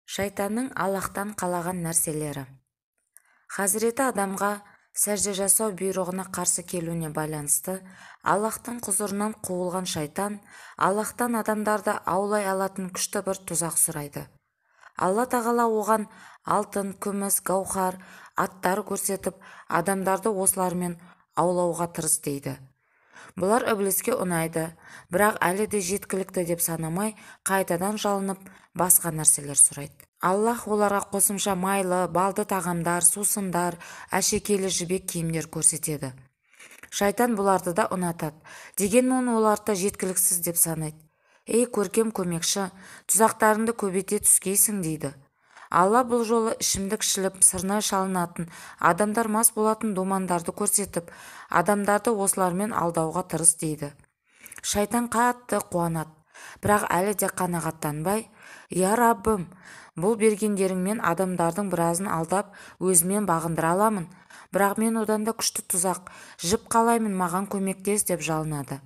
Шайтанның Аллаһтан қалаған нәрселері. Хазіреті Адамға сәжде жасау бұйрығына қарсы келуіне байланысты Аллаһтың құзырынан қуылған шайтан Аллаһтан адамдарды аулай алатын күшті бір тұзақ сұрайды. Алла тағала оған алтын, күміс, гауһар, аттар көрсетіп, адамдарды осылармен аулауға тырыс дейді. Бұлар ібіліске ұнайды, бірақ әлі де жеткілікті деп санамай, қайтадан жалынып, басқа нәрселер сұрайды. Аллаһ оларға қосымша майлы, балды тағамдар, сусындар, әшекейлі жібек киімдер көрсетеді. Шайтан бұларды да ұнатады, дегенмен оларды да жеткіліксіз деп санайды. Ей, көркем көмекші, тұзақтарыңды көбейте түскейсің дейді. Алла бұл жолы ішімдік ішіліп, сырнай шалынатын, адамдар мас болатын думандарды көрсетіп, адамдарды осылармен алдауға тырыс дейді. Шайтан қатты қуанады, бірақ әлі де қанағаттанбай, «Я Раббым, бұл бергендеріңмен адамдардың біразын алдап, өзімен бағындыра аламын, бірақ мен одан да күшті тұзақ, жіп қалаймын, маған көмектес» деп жалынады.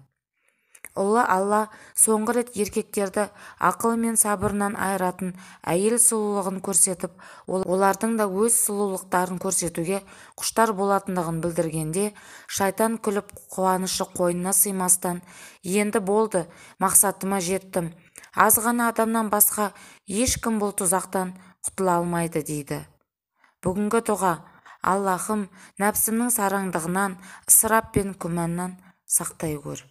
Ұлы Алла соңғы рет еркектерді ақылы мен сабырынан айыратын әйел сұлулығын көрсетіп, олардың да өз сұлулықтарын көрсетуге құштар болатындығын білдіргенде, шайтан күліп қуанышы қойнына сыймастан, «Енді болды, мақсатыма жеттім, аз ғана адамнан басқа ешкім бұл тұзақтан құтыла алмайды» дейді. Бүгінгі дұға: Аллахым, нәпсімнің сараңдығынан, ысырап пен күмәннан сақтай көр.